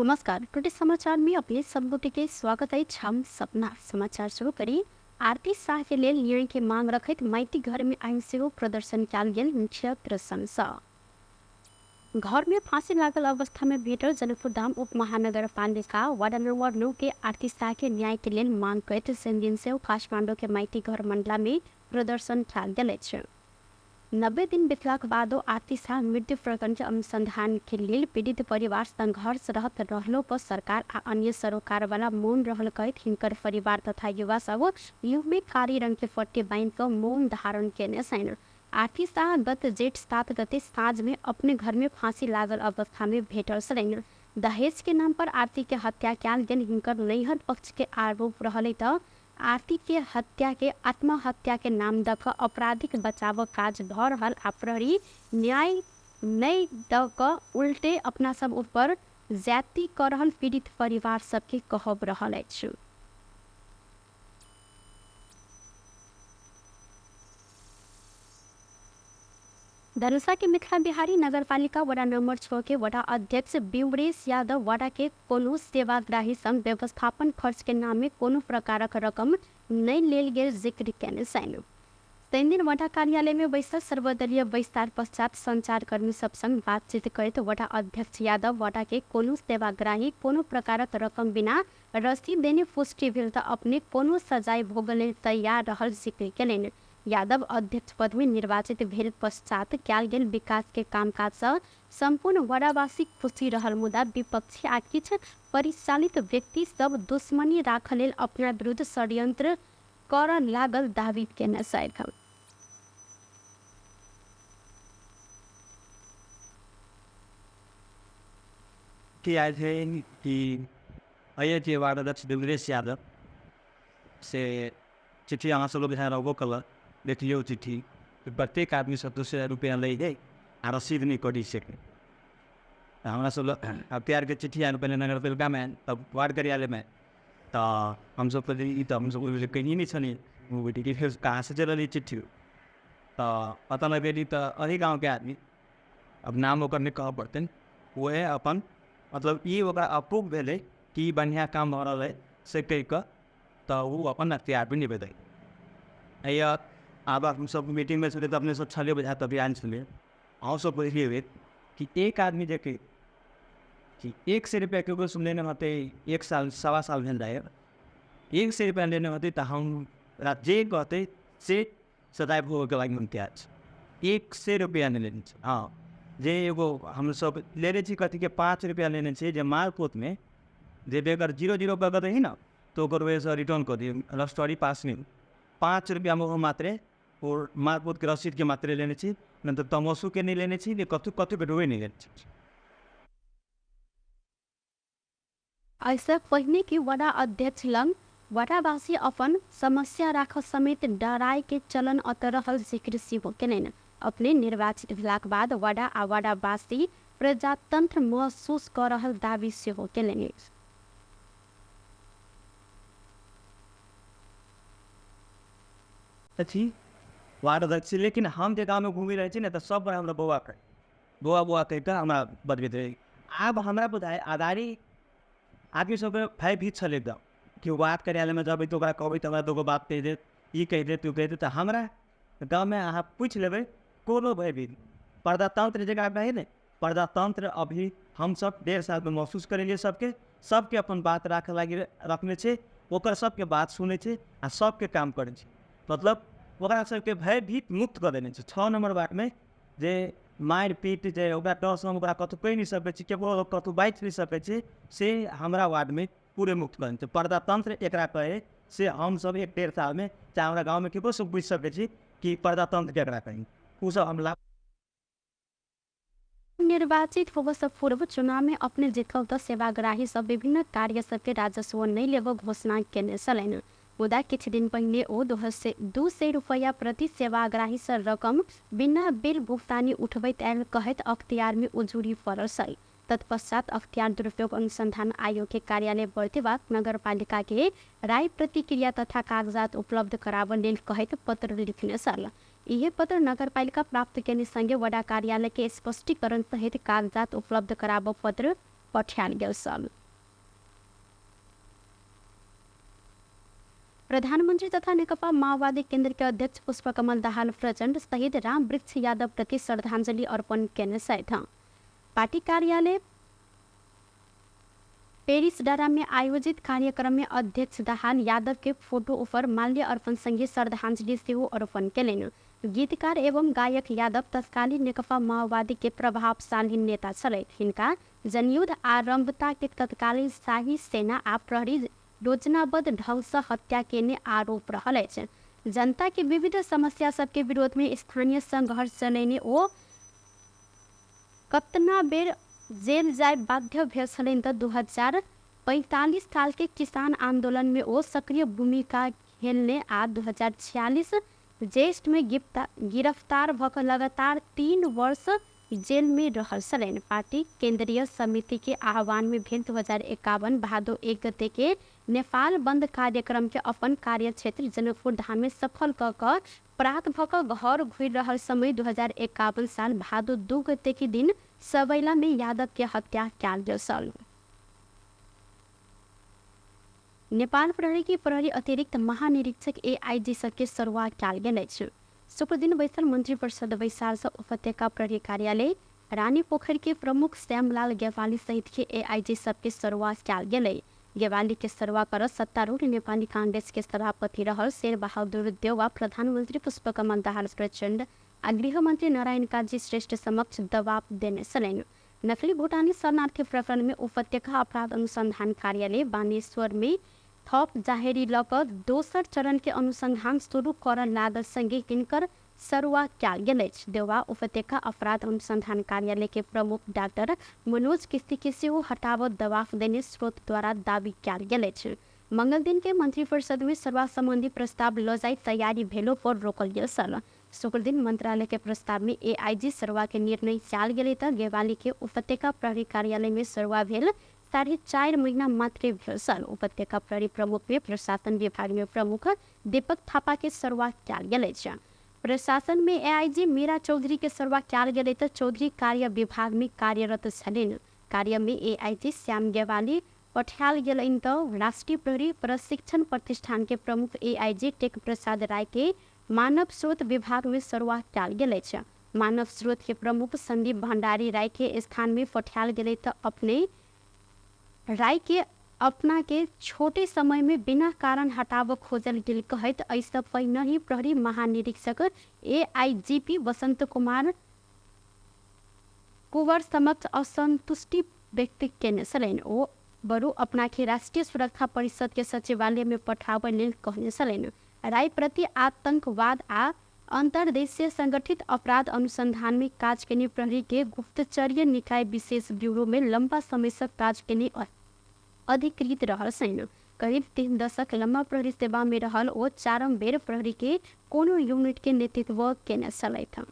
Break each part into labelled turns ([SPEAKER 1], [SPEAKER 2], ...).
[SPEAKER 1] नमस्कार, टुडे समाचार में अपने सब गोटे के स्वागत अछि। हम सपना समाचार शुरू करी। आरती शाह के लेल न्याय के मांग रखैत माइती घर में आइ सेहो प्रदर्शन कयल गेल क्षेत्र सँ। घर में फांसी लागल अवस्था में भेटल जनकपुरधाम उप महानगरपालिका वार्ड नंबर 9 के आरती शाह के न्याय के लेल मांग करैत शनिदिन सेहो काठमांडू के माइती घर मंडला में प्रदर्शन कयल गेल अछि। 90 दिन बितलाक बादो आरती शाह मृत्यु प्रकरण के अनुसंधान के लेल पीड़ित परिवार संघर्ष रहत रहलो पर सरकार आ अन्य सरोकार वाला मौन रहल कहैत हिनकर परिवार तथा युवा सब मुँह में कारी रंग के पट्टी बांधि कऽ मौन धारण केने छनि। आरती शाह गत जेठ 7 गते साँझ में अपने घर में फांसी लागल अवस्था में भेटल छलनि। दहेज के नाम पर आरती के हत्या कयल गेल हिनकर नैहर पक्ष के आरोप रहलै तऽ आरती के हत्या के आत्महत्या के नाम दऽ कऽ आपराधिक बचाव काज भऽ रहल आ प्रहरी न्याय नहि दऽ कऽ उल्टे अपना सब ऊपर ज्यादती कऽ रहल पीड़ित परिवार सबके कहब रहल अछि। धनुषा के मिथिला बिहारी नगरपालिका वडा नंबर 6 के वडा अध्यक्ष बिमरेश यादव वडा के कोनो सेवाग्राही संग व्यवस्थापन खर्च के नाम में कोनो प्रकारक रकम नहि लेल गेल जिक्र केने छनि। शनिदिन वडा कार्यालय में बैसल सर्वदलीय बैसार पश्चात संचारकर्मी सब संग बातचीत करैत वडा अध्यक्ष यादव वडा के कोनो सेवाग्राही कोनो प्रकारक रकम बिना रसीद देने पुष्टि भेल तऽ अपने कोनो सजाय भोगय लेल तैयार रहल जिक्र केलनि। यादव अध्यक्ष पद में निर्वाचित भेल पश्चात कयल गेल विकास के कामकाज सँ सम्पूर्ण वडावासी खुशी रहल मुदा विपक्षी आ किछ परिचालित व्यक्ति सब दुश्मनी राखय लेल अपना विरुद्ध षड्यंत्र करय लागल दावी केने छथि।
[SPEAKER 2] की आयल छै कि अयके वार्ड अध्यक्ष दुर्गेश यादव से चिट्ठी अहाँ सब लोग यहाँ रहबो कलक देखलियौ चिट्ठी प्रत्येक आदमी सब 200 रुपैआ लै है आ रसीद नहि कटै छै। तऽ हमरा सब लग अख्तियारके चिट्ठी आयल पहिले नगरपालिकामे तब वार्ड कार्यालयमे, तऽ हमसब कहलियै ई तऽ हमसब कहिए नहि छलियै फेर कहाँसँ चलल ई चिट्ठी, तऽ पता लगेली तऽ अही गाँवके आदमी, अब नाम ओकर नहि कहऽ पड़तै, उएह अपन मतलब ई ओकरा अप्रूव भेलै कि बढ़िआँ काम भऽ रहल हइ से कहिकऽ तऽ ओ अपन अख्तियार भी निभेतै। हैया आब हमसब मीटिंगमे छलियै तऽ अपने सब छलियै बुझाय तभी आयल छलियै, अहूँ सब बुझलियै हेबै कि एक आदमी जे कि 100 रुपैआ ककरोसँ लेने होतै, 1 साल 1.25 साल भेल रहै, 100 रुपैआ लेने होतै तऽ हमरा जे कहतै से सजाय भोगऽके लागि हम तैयार छी। 100 रुपैआ नहि लेने छी, हँ जे एगो हमसब लेने छी कथीके 5 रुपैआ लेने छी जे माल पोतमे जे बेगर 0 0 कऽ कऽ दही ने तऽ ओकर वजहसँ रिटर्न कऽ दियौ, रजिस्ट्री पास नहि। 5 रुपैआमे ओहो मात्रे ओ माल पोतके रसीदके मात्रे लेने छी, नहि तऽ तमसोके नहि लेने छी, नहि कथू कथूके ढोबे नहि लेने छी।
[SPEAKER 1] एहिसँ पहिने कि वडा अध्यक्ष लग वडावासी अपन समस्या राखऽ समेत डराय के चलन अतऽ रहल जिक्र सेहो केलनि। अपने निर्वाचित भेलाक बाद वडा आ वडावासी प्रजातंत्र महसूस कऽ रहल दावी सेहो केलनि।
[SPEAKER 2] अथी वार्ड अध्यक्ष छी, लेकिन हम जे गाँवमे घूमि रहै छी ने तऽ सब गोटा हमरा बौआ कहै, बौआ बौआ कहि कऽ हमरा बजबैत रहै। आब हमरा बुझाइ अगाड़ी आदमी सबके भयभीत छलै एकदम कि वार्ड कार्यालयमे जेबै तऽ ओकरा कहबै तऽ हमरा दूगो बात कहि देत, ई कहि देत, ओ कहि देत। तऽ हमरा गाँवमे अहाँ पूछि लेबै कोनो भयभीत प्रजातंत्र जकरा कहै ने, प्रजातंत्र अभी हमसब 1.5 सालमे महसूस करेलियै। सबके सबके अपन बात राखऽ लागि रखने छै, ओकर सबके बात सुनै छै आ सबके काम करै छै, मतलब ओकरा सबके भयभीत मुक्त कऽ देने छै। 6 नम्बर वार्डमे जे मारि पीट जे ओकरा डरसँ हम ओकरा कतहु कहि नहि सकै छी, ककरो कतहु बाजि नहि सकै छी, से हमरा वार्डमे पूरे मुक्त कऽ देने छै। प्रजातंत्र एकरा कहै से हमसब 1-1.5 सालमे चाहे हमरा गाँवमे ककरोसँ पूछि सकै छी कि प्रजातंत्र केकरा कही, ओसब हमला
[SPEAKER 1] निर्वाचित होबऽसँ पूर्व चुनावमे अपने जीतल तऽ सेवाग्राही सब विभिन्न कार्य सबके राजस्व नहि लेबऽ घोषणा केने छलनि। मुदा किछु दिन पहिने ओ 200 रुपैआ प्रति सेवाग्राहीसँ रकम बिना बिल भुगतानी उठबैत आयल कहैत अख्तियारमे उजुरी पड़ल छल। तत्पश्चात अख्तियार दुरुपयोग अनुसंधान आयोग के कार्यालय बर्दिवास नगरपालिका के राय प्रतिक्रिया तथा कागजात उपलब्ध कराबऽ लेल कहैत पत्र लिखने छल। इहे पत्र नगरपालिका प्राप्त केने संगे वडा कार्यालय के स्पष्टीकरण सहित कागजात उपलब्ध कराबऽ पत्र पठायल गेल छल। प्रधानमन्त्री तथा नेकपा माओवादी केन्द्र के अध्यक्ष पुष्पकमल दाहाल प्रचण्ड शहीद रामवृक्ष यादव प्रति श्रद्धांजलि अर्पण केने छथि। पार्टी कार्यालय पेरिस डारा में आयोजित कार्यक्रम में अध्यक्ष दाहाल यादव के फोटो ऊपर माल्य अर्पण संगे श्रद्धांजलि सेहो अर्पण केलनि। गीतकार एवं गायक यादव तत्कालीन नेकपा माओवादी के प्रभावशाली नेता छलथि। हिनका जनयुद्ध आरंभता के तत्कालीन शाही सेना आ प्रहरी योजनाबद्ध ढंग से हत्या केने आरोप रहल अछि। जनता के विविध समस्या सबके विरोध में स्थानीय संघर्ष चलेने ओ कतना बेर जेल जाय बाध्य भेल छलनि तऽ 2045 साल के किसान आंदोलन में ओ सक्रिय भूमिका खेलने आ 2046 ज्येष्ठ में गिरफ्तार भऽ कऽ लगातार 3 वर्ष जेल में रहल छलनि। पार्टी केंद्रीय समिति के आह्वान में भेल 2051 भादो 1 गते के नेपाल बंद कार्यक्रम के अपन कार्यक्षेत्र जनकपुर धाम में सफल कऽ कऽ प्रात भऽ कऽ घर घुरि रहल समय 2051 साल भादो 2 गते के दिन सबैला में यादव के हत्या कयल गेल छल। नेपाल प्रहरी के प्रहरी अतिरिक्त महानिरीक्षक एआईजी सबके सरुआ कयल गेल अछि। शुक्रदिन बैसल मंत्री परिषद बैसार से उपत्यका प्रहरी कार्यालय रानी पोखर के प्रमुख श्यामलाल गेवाली सहित के एआईजी सबके सरुआ कयल गेलै। गेवाली के सरुआ कर सत्तारूढ़ नेपाली कांग्रेस के सभापति रहल शेर बहादुर देउवा प्रधानमन्त्री पुष्पकमल दाहाल प्रचण्ड आ गृहमन्त्री नारायण काजी श्रेष्ठ समक्ष दबाव देने छलनि। नकली भूटानी शरणार्थी प्रकरण में उपत्यका अपराध अनुसंधान कार्यालय बानेश्वर में थप जाहेरी लऽ कऽ दोसर चरण के अनुसंधान शुरू करऽ लागल संगे हिनकर सरुआ कयल गेल अछि। देउवा उपत्यका अपराध अनुसंधान कार्यालय के प्रमुख डाक्टर मनोज किस्ती के सेहो हटाबऽ दबाव देने स्रोत द्वारा दावी कयल गेल अछि। मंगल दिन के मंत्रिपरिषद में सरुआ संबंधी प्रस्ताव लऽ जाय तैयारी भेलो पर रोकल गेल छल। शुक्रदिन मंत्रालय के प्रस्ताव में एआईजी सरुआ के निर्णय कयल गेलै तऽ गेवाली के उपत्यका प्रहरी कार्यालय में सरुआ भेल 4.5 महीना मात्रे भेल छल। उपत्यका प्रहरी प्रमुख में प्रशासन विभाग में प्रमुख दीपक थापा के सरुआ कयल गेल अछि। प्रशासन में एआईजी मीरा चौधरी के सरुआ कयल गेलै तऽ चौधरी कार्य विभाग में कार्यरत छलनि। कार्य में एआईजी श्याम गेवाली पठायल गेलनि तऽ राष्ट्रीय प्रहरी प्रशिक्षण प्रतिष्ठान के प्रमुख एआईजी टेक प्रसाद राय के मानव स्रोत विभाग में सरुआ कयल गेल अछि। मानव स्रोत के प्रमुख संदीप भंडारी राय के स्थान में पठायल गेलै तऽ अपने राय के अपना के छोटे समय में बिना कारण हटाबऽ खोजल गेल कहैत एहिसँ पहिनहि प्रहरी महानिरीक्षक एआईजीपी वसंत कुमार कुंवर समक्ष असंतुष्टि व्यक्त केने छलनि। ओ बरु अपना के राष्ट्रीय सुरक्षा परिषद के सचिवालय में पठाबय लेल कहने छलनि। राय प्रति आतंकवाद आ अंतर्देशीय संगठित अपराध अनुसंधान में काज केने प्रहरी के गुप्तचर्य निकाय विशेष ब्यूरो में लंबा समय से काज केने अधिकृत रहल छनि। करीब 3 दशक लंबा प्रहरी सेवा में रहल ओ चारम बेर प्रहरी के कोनो यूनिट के नेतृत्व केने छलथि।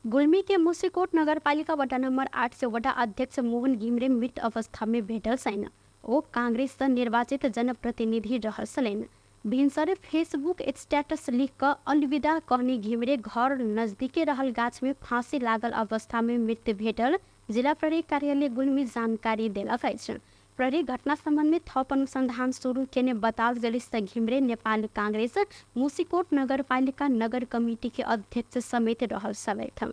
[SPEAKER 1] गुल्मी के मुसिकोट नगरपालिका वडा नंबर 8 से वडा अध्यक्ष मोहन घिमिरे मृत अवस्था में भेटल छनि। ओ कांग्रेस से निर्वाचित जनप्रतिनिधि रहल छलनि। भिनसरे फेसबुक स्टेटस लिख कऽ अलविदा कहने घिमिरे घर नजदीके रहल गाछ में फांसी लागल अवस्था में मृत्यु भेटल जिला प्रहरी कार्यालय गुल्मी जानकारी देलक अछि। प्रहरी घटना सम्बन्ध में थप अनुसंधान शुरू केने बताओल गेल त घिमिरे नेपाल कांग्रेस मुसिकोट नगरपालिका नगर कमिटी के अध्यक्ष समेत रहल छलथि।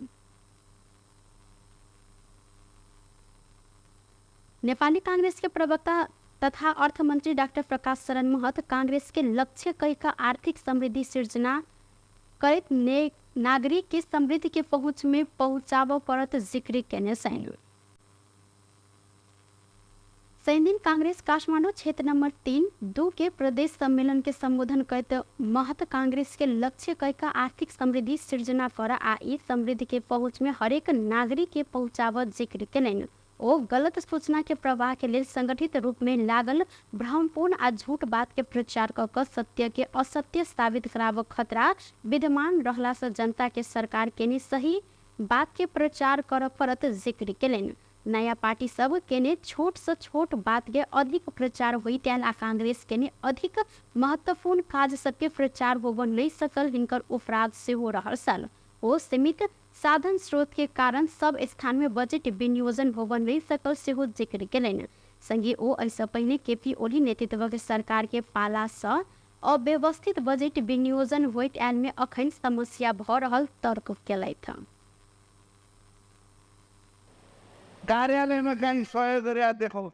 [SPEAKER 1] नेपाली कांग्रेस के प्रवक्ता तथा अर्थमन्त्री डाक्टर प्रकाश शरण महत कांग्रेस के लक्ष्य कहि कऽ आर्थिक समृद्धि सिर्जना करैत नागरिक के समृद्धि के पहुँच में पहुँचाबऽ पड़त जिक्र केने छनि। शनिदिन कांग्रेस काठमाडौँ क्षेत्र नंबर 3-2 के प्रदेश सम्मेलन के संबोधन करैत महत कांग्रेस के लक्ष्य कहि कऽ आर्थिक समृद्धि सिर्जना कर आ ई समृद्धि के पहुँच में हरेक नागरिक के पहुँचाबऽ जिक्र केलनि। ओ गलत सूचना के प्रवाह के लेल संगठित रूप में लागल भ्रमपूर्ण आ झूठ बात के प्रचार कऽ कऽ सत्य के असत्य साबित कराबऽ खतरा विद्यमान रहला से जनता के सरकार केने सही बात के प्रचार करऽ पड़त जिक्र केलनि। नया पार्टी सब केने छोट से छोट बात के अधिक प्रचार होइत आयल आ कांग्रेस केने अधिक महत्वपूर्ण काज सबके प्रचार होबऽ नहि सकल हिनकर उपराग सेहो रहल छल। ओ सीमित साधन स्रोत के कारण सब स्थान में बजेट विनियोजन होब नहीं सकल सेहो जिक्र केलनि। संगे ओ एहिसँ पहिने केपी ओली नेतृत्व के सरकार के पाला सँ अव्यवस्थित बजेट विनियोजन होइत आयल में अखन समस्या भ रहल तर्क केलथि।
[SPEAKER 3] कार्यालयमा काहीँ सहयोग गरे देखाउँछ,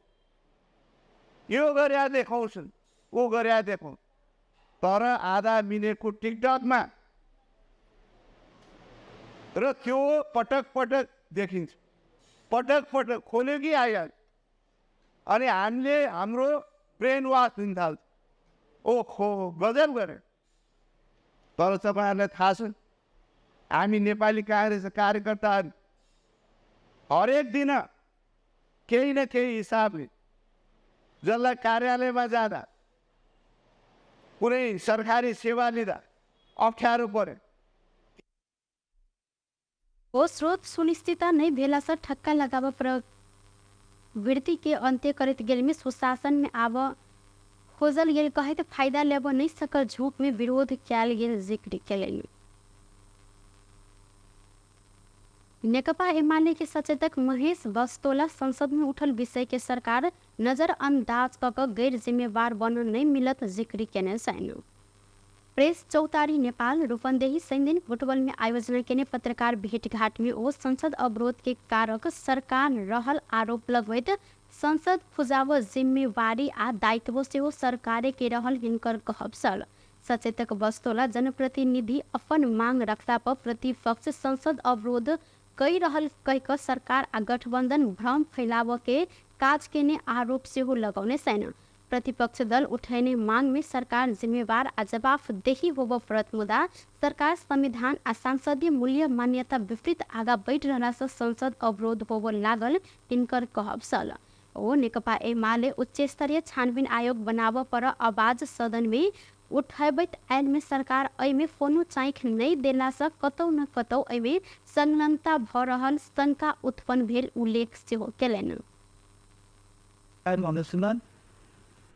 [SPEAKER 3] यो गरे देखाउँछन्, ऊ गरे देखाउँछ, तर आधा मिनेटको टिकटकमा र त्यो पटक पटक देखिन्छ, पटक पटक खोल्यो कि आइहाल्छ। अनि हामीले हाम्रो ब्रेन वास हुन थाल्छ, ओहो गजब गरे। तर तपाईँहरूलाई थाहा छ, हामी नेपाली काङ्ग्रेस कार्यकर्ताहरू हरेक दिन केही न केही हिसाबले जसलाई कार्यालयमा जाँदा कुनै सरकारी सेवा लिँदा अप्ठ्यारो पर्यो,
[SPEAKER 1] ओ स्रोत सुनिश्चितता नहीं भेला से ठक्का लगाव प्रवृत्ति के अंत्य करैत गेल में सुशासन में आब खोजल गेल कहैत फायदा लेब नहीं सकल झोंक में विरोध कयल गेल जिक्र केलनि। नेकपा एमाले के सचेतक महेश बस्तोला संसद में उठल विषय के सरकार नजरअंदाज क क गैर जिम्मेवार बन नहीं मिलत जिक्र केने छनि। प्रेस चौतारी नेपाल रूपन्देही शनिदिन बुटवल में आयोजना केने पत्रकार भेटघाट में ओ संसद अवरोध के कारक सरकार रहल आरोप लगबैत संसद खुजाव जिम्मेवारी आ दायित्व सेहो सरकारे के रहल हिनकर कहब छल। सचेतक बस्तोला जनप्रतिनिधि अपन मांग रखला पर प्रतिपक्ष संसद अवरोध कई रहल कह क सरकार आ गठबंधन भ्रम फैलाव के काज केने आरोप सेहो लगौने छनि। प्रतिपक्ष दल उठैने मांग में सरकार जिम्मेवार आ जवाफदेही होब पड़त, मुदा सरकार संविधान आ सांसदीय मूल्य मान्यता विपरीत आगा बढ़ि रहला से संसद अवरोध होब लागल तिनकर कहब छल। ओ नेकपा एमाले उच्च स्तरीय छानबीन आयोग बनाब पर आवाज सदन में उठबैत आयल में सरकार एहिमे कोनो चाँखि नहि देला से कतौ न कतौ एहिमे संलग्नता भ रहल शंका उत्पन्न भेल उल्लेख सेहो केलनि।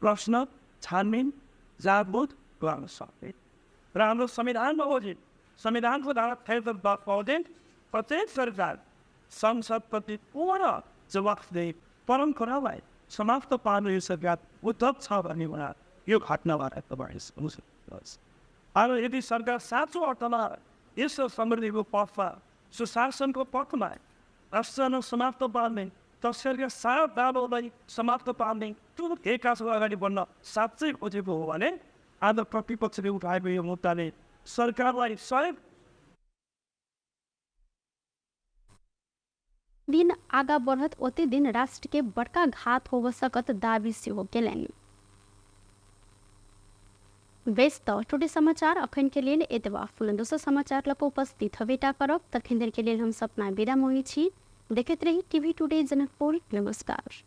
[SPEAKER 4] प्रश्न छानबिन जागबोध गर्न सक्ने र हाम्रो संविधान बमोजिम संविधानको धारा 73 बमोजिम प्रत्येक सरकार संसदप्रति पूर्ण जवाफदेही परम्परालाई समाप्त पार्न यो सरकार उद्धत छ भन्ने कुरा यो घटनाबाट तपाईँ बुझ्नुहोस्। अब यदि सरकार साँचो अर्थमा यस समृद्धिको पथमा, सुशासनको पथमा राष्ट्रलाई समाप्त पार्ने, तस्करका सारा दाबलाई समाप्त पार्ने त्यो एकासँग अगाडि बढ्न साँच्चै खोजेको हो भने आज प्रतिपक्षले उठाएको यो मुद्दाले सरकारलाई सहयोग
[SPEAKER 1] दिन आगा बढ़त ओते दिन राष्ट्र के बड़का घात होब सकत दावी सेहो केलनि। बेस त टुडे समाचार अखन के लेल एतबा। पुनः दोसर समाचार लऽ कऽ उपस्थित हबेटा करब, तखन देर के लेल हम सपना विदा मांगै छी। देखैत रही टीवी टुडे जनकपुर। नमस्कार।